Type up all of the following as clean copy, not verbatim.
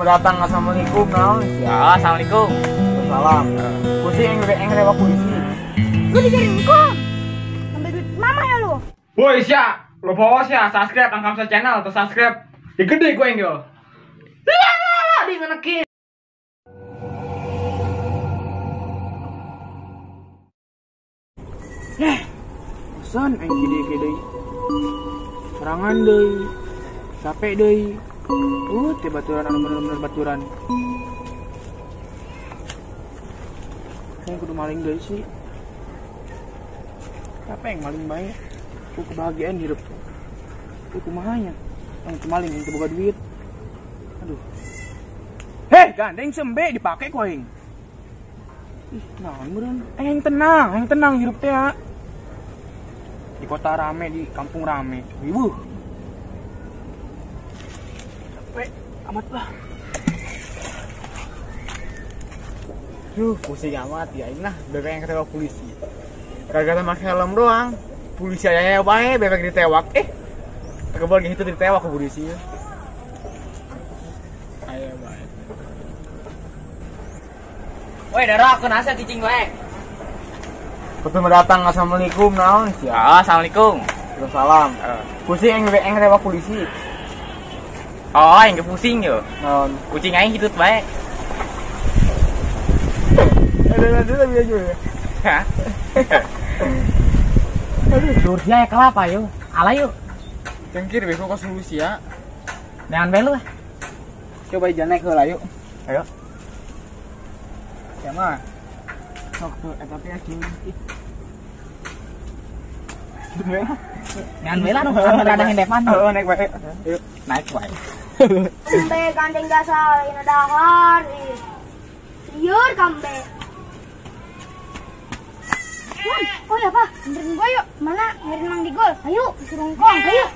Selamat datang, assalamualaikum naon. Ya, assalamualaikum. Salam. Pusing eng lewat polisi. Lu dijarin kok. Ambil duit mama ya lu. Woi, sia, lo bawa sia, subscribe Angkamsa channel atau subscribe. Ya gede gue eng yo. Lah, di ngenekin. Bosan aing gede-gede. Serangan deui. Capek deui. Teh baturan anu bener-bener baturan. Saya kudu maling deui sih. Capek yang maling bae. Ku kebahagiaan hidup. Ku kumaha nya? Yang maling yang teu boga duit. Aduh. Heh, gandeng sembe dipake ku aing. Ih, naon meureun? Yang tenang hidup teh ya. Di kota rame, di kampung rame. Wibuh. Capek amat lah. Duh, pusing amat ya ini lah, bebek yang ketewak polisi. Gara-gara pakai helm doang. Polisi aja bae bebek ditewak. Kebal gitu ditewak ke polisi. Ayo bae. Woi, darah aku nasa cicing wae. Pertama datang, assalamualaikum naon. Ya, assalamualaikum. Salam. Pusing eng lewat polisi. Oh, aing pusing yo. Naon? Kucing aing hitut bae. Ada lebih aja ya. Hah? Aduh, dur ya kelapa yo. Ala yuk. Cengkir beko kos ya. Jangan belu lah. Coba jalan naik heula yuk. Ayo. Ya mah. Sok tuh eta teh Jangan bela dong, kan ada hendepan. Oh, naik bae. Yuk, naik bae. Kambe gandeng jasa lain dahar. Liur kambe. Wan, oh ya Pak, anterin gua yuk. Mana nyari Mang Digol. Ayo, disuruh ngkong, ayo.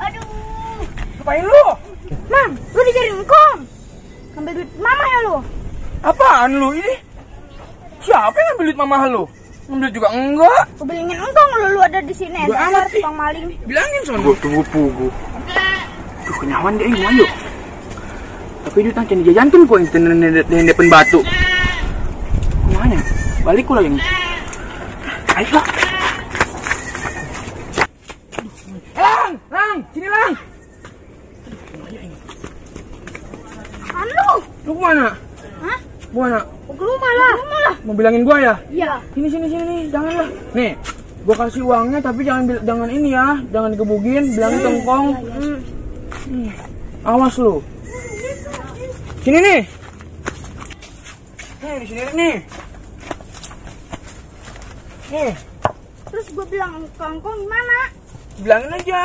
Aduh. Ngapain lu? Mang, lu dijarin ngkong. Ambil duit mama ya lu. Apaan lu ini? Siapa yang ngambil duit mama lu? Ngambil juga enggak. Aku bilangin engkong lu ada di sini. Dasar tukang maling. Bilangin sama gua tunggu pugu. Duh, kenyawan deh gua yuk. Tapi duit nanti dijajankan kok yang depan batu. Kemana? Balik gua lagi. Ayo lah. Lang, lang, sini lang. Lu? Lu kemana? Hah? Kemana? Ke rumah lah. Mau bilangin gua ya? Iya. Sini sini sini nih, janganlah. Nih, gua kasih uangnya tapi jangan ini ya, jangan digebugin, bilangin tengkong. Iya, iya. Awas lu. Sini nih. Nih, di sini nih. Nih. Terus gua bilang ke engkong gimana? Bilangin aja.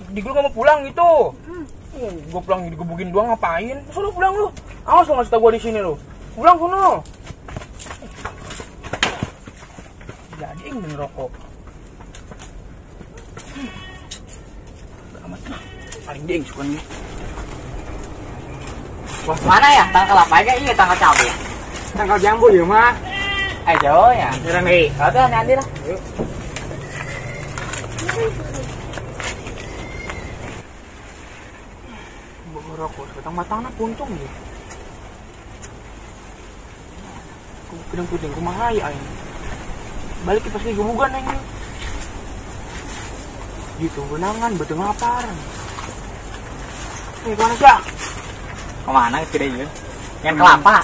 Di gua nggak mau pulang gitu. Gua pulang digebugin doang ngapain? Terus lu pulang lu. Awas lu ngasih tau gua di sini lu. Pulang sono. Jadi ingin rokok. Amat lah. Paling dia yang suka nih. Wah, mana ya? Tangkal apa ya? Iya, tangkal cabai. Tangkal jambu ya, mah. Jauh ya. Jalan deui. Udah, nanti lah. Yuk. Bawa rokok batang-batangna puntung ya. Kedang puting kumaha ya aing. Balik ke pasti gebugan aing. Gitu benangan betul lapar. Nih kemana sih? Kemana tidak ya? Yang kelapa.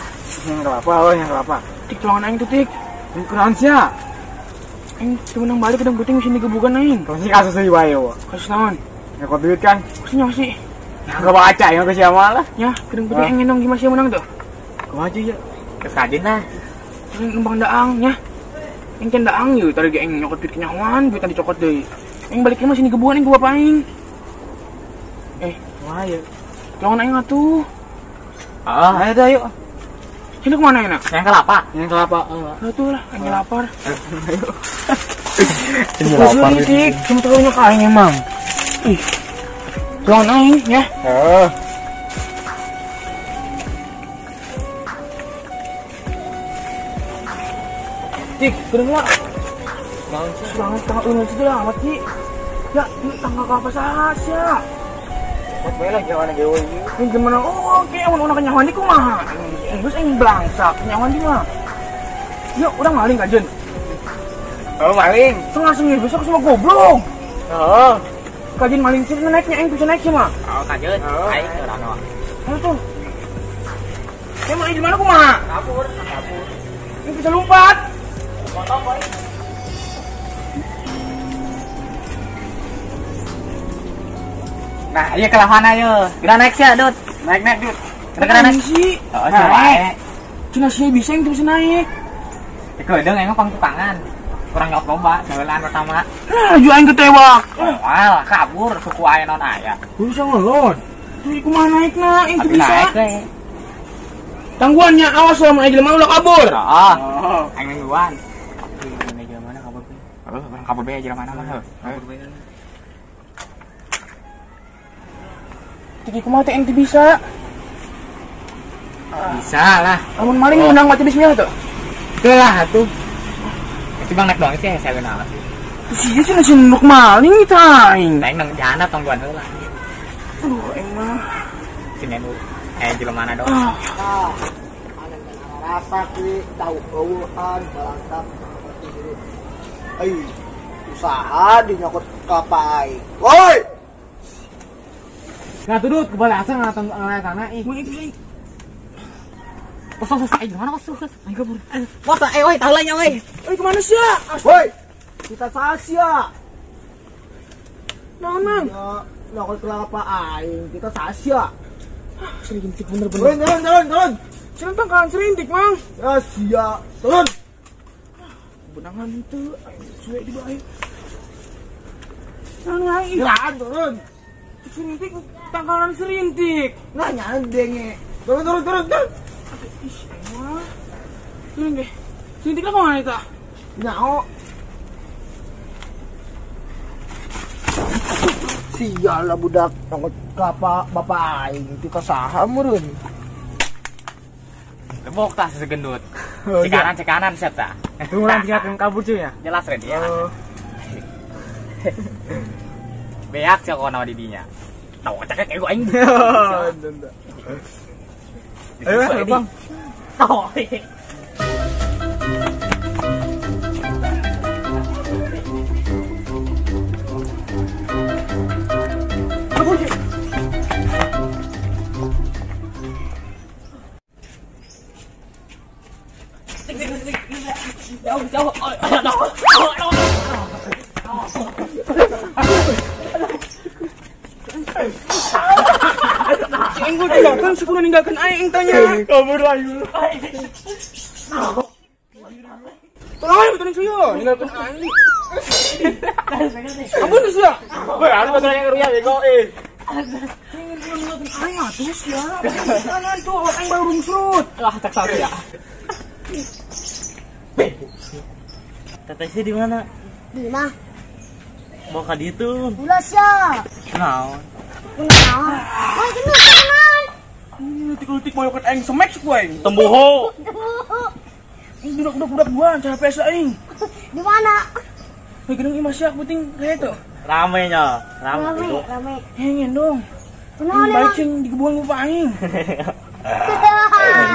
Yang kelapa, oh yang kelapa. Tik tulangan aing tuh tik. Kunaon sia? Aing teu menang balik kedang puting sini gebugan aing. Pasti kasus deui wae wo. Kasus naon? Nyokot duit kan? Pasti nyawa sih. Nah, gak baca ya ke siapa lah. Ya, kedang puting aing ngendong gimana sih menang tuh? Kumaha ya? Keskajen lah. Aing numpang daang nya. Aing can daang yeuh tadi ge aing nyokot duit kenyawan, duit tadi cokot deui. Aing balik ke sini gebugan aing ku bapak aing. Kumaha ya? Tolongan aing atuh. Ah, ayo dah yuk. Sini kemana enak? Yang kelapa. Yang kelapa. Atuh lah, aing lapar. Ayo. Ini lapar nih, cuma tahunya ka aing emang. Ih. Tolongan aing ya. Heeh. Tik, turun lah. Naon sih? Banget tangga eueuh sih lah amat sih. Ya, ini tangga kelapa saha. Buat bae lah nyawana ge eueuh. Ini gimana? Oh, oke, amun urang kanyahoan di kumaha? Geus aing blangsak kanyahoan di mah. Yuk, urang maling kajeun. Oh, maling. Tengah sengih besok semua goblok. Oh. Kajeun maling sih naiknya aing bisa naik sih mah. Oh, kajeun. Aing urang mah. Ayo tuh. Ya mau di mana kumaha? Kabur, kabur. Ini bisa lompat. Potong, boy. Nah, iya kelahan ayo. Kita naik sih, Dut. Naik, Dut. Kita naik sih. Oh, naik. Cina sih bisa yang bisa naik. Kedeung emang pang tukangan. Kurang nyok lomba, jalan pertama. Nah, ju aing ketewak. Wah, kabur suku aya non aya. Bisa ngelon. Tuh kumaha naikna, itu bisa. Naik we. Tangguannya awas sama aing jelema ulah kabur. Heeh. Aing mingguan. Aing jelema mana kabur be? Heuh, urang kabur be jelema mana mah heuh. Kabur be. Tiki kumaha teh ente bisa? Bisa lah. Amun maling menang mati bismillah tuh. Teu lah atuh. Itu bang naik doang sih saya kenal sih. Sih sih nasi nuk maling kita aing. Aing nang jana tangguan heula. Aduh aing mah. Sini nu jelema mana doang. Ah. Ane rasa kuwi tau eueuhan balangkap ai usaha dinyokot kelapa aing. Woi. Nah tuh Dut, kebalik asa ngeliat tanah ih. Mun itu sih. Bos, aing mana bos? Aing kabur. Bos, woi, tahu lah nya woi. Oi, kemana sih ya? Woi. Kita sasia. Naon, Mang? Nyokot kelapa aing, kita sasia. Serintik bener-bener. Turun. Sering tangkalan serintik, Mang. Ya sia. Turun. Benangan itu, suwe di bawah. Naon aing? Jalan turun. Serintik, tangkalan serintik. Nah, nyandenge. Turun. Ih, emang. Turun deh. Serintik lah kemana itu? Nyao. Sial lah budak nyokot kelapa bapak aing kita saha meureun. Lebok tah segendut. Cekanan set tah. Itu urang tinggal kabur cuy ya. Jelas ready ya. Beak sih kono di dinya. Tahu cekek ego aing. Ayo, Bang. Tahu. Jauh. Aing gua tinggalkan, suku ninggalkan aing tanya. Kabur lagi. Tolong aing betulin suyo, ninggalkan aing. Ampun suyo. Woi, anu betulin yang ruya bego eh. Aing ninggalkan aing atuh sia. Jangan tuh, aing baru rungsrut. Lah, cek satu ya. Teteh sih di mana? Di mana? Mau ka ditu. Ulah sia. Naon? Kunaon? Woi, gendut kunaon? Lutik-lutik boyokan aing semek suku aing. Tembuho. Ini budak-budak gua capek asa aing. Di mana? Hei, gedung imah sia penting kayak itu. Rame nya, rame. Rame. Hengen dong. Kunaon balik sing digebuan ku aing.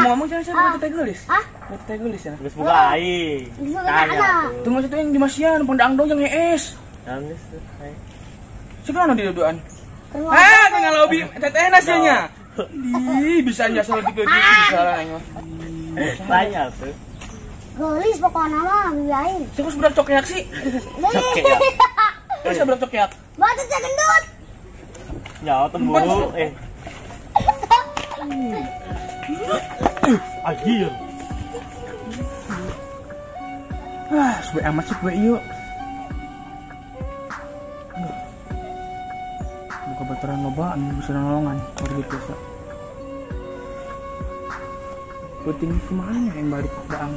Ngomong jangan sih buat teh gelis. Hah? Buat teh gelis ya. Geus buka aing. Tanya. Tuh maksudnya yang di Masian, pondang dong yang hees. Geus. Sekarang di duduan. Ah, kena lobi teteh nasinya. Ih, bisa nyasar di bisa lah aing mah. Tanya tuh. Gelis pokoknya mah biarin. Siapa sebelah cokeak sih? Cokeak. Siapa sebelah cokeak? Batu teh gendut. Nyawa tembu eh. Anjir. Ah, suwe amat sih gue yuk. Buka baturan loba anu bisa nolongan warga desa. Penting kemana yang balik daang.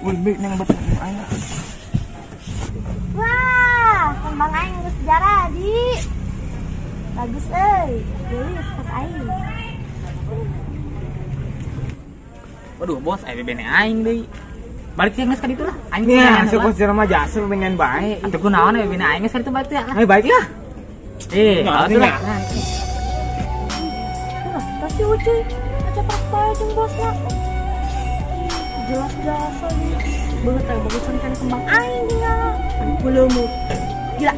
Wih, baik nang baturan aing. Wah, kembang aing geus jaradi. Bagus euy, geulis pas aing. Waduh, bos, aing bebene aing deui. Balik sih geus ka ditu lah. Aing Nya, asup pos jelema jasa pengen bae. Atuh kunaon we bina aing geus ka ditu balik lah. Ayo balik lah. Eh, atuh lah. Nah, pasti Ucuy aca bae jeung bosna. Jelas jasa nih. Banget bagusan kan kembang aing tinggal. Belum. Gila.